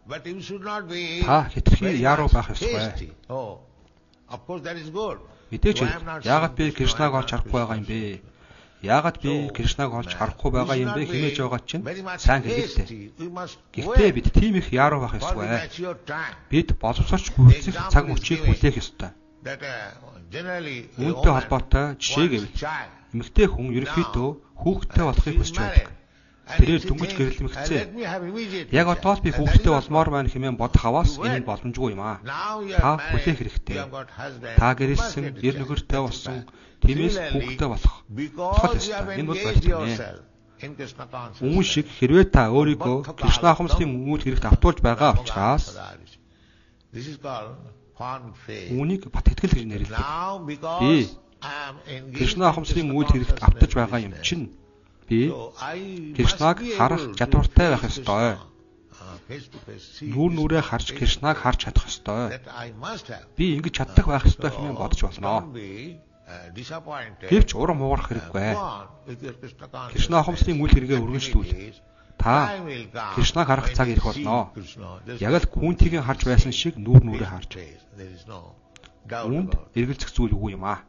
Та хэтэрхий яруу байх ёсгүй. Мэдээж яагаад би Кришнаг олж харахгүй байгаа юм бэ? Яагаад би Кришнаг олж харахгүй байгаа юм бэ хэмээж байгаа чинь сайн хэрэгэлтэй. Гэхдээ бид тийм их яруу байх ёсгүй. Бид боловсрч гүйцэх цаг мөчийг хүлээх ёстой. Үүнтэй холбоотой жишээ гэвэл эмэгтэй хүн ерөнхийдөө хүүхэдтэй болохыг хүсэж байдаг. Тэрээр дөнгөж гэрлэмэгцээ. Яг одоо л би хүүхэдтэй болмоор байна хэмээн бодох аваас энэ нь боломжгүй юм аа. Та хүлээх хэрэгтэй. Та гэрэлсэн, эр нөхөртэй болсон, тиймээс хүүхэдтэй болох ёстой. Энэ бол бодит юм. Үүн шиг хэрвээ та өөрийгөө Кришна ухамсарын үйл хэрэгт автуулж байгаа учраас үүнийг бат итгэл гэж нэрлэдэг. Би Кришна ухамсарын үйл хэрэгт автаж байгаа юм чинь би Кришнаг харах чадвартай байх ёстой. Нүүр нүрээ харж Кришнаг харж чадах ёстой. Би ингэж чаддаг байх ёстой хэмээн бодож болно. Гэвч урам хугарах хэрэггүй. Кришна ухамсарын үйл хэрэгээ үргэлжлүүл. Та Кришнаг харах цаг ирэх болно. Яг л Кунтигийн харж байсан шиг нүүр нүрээ харж. Үүнд эргэлзэх зүйл үгүй юм аа.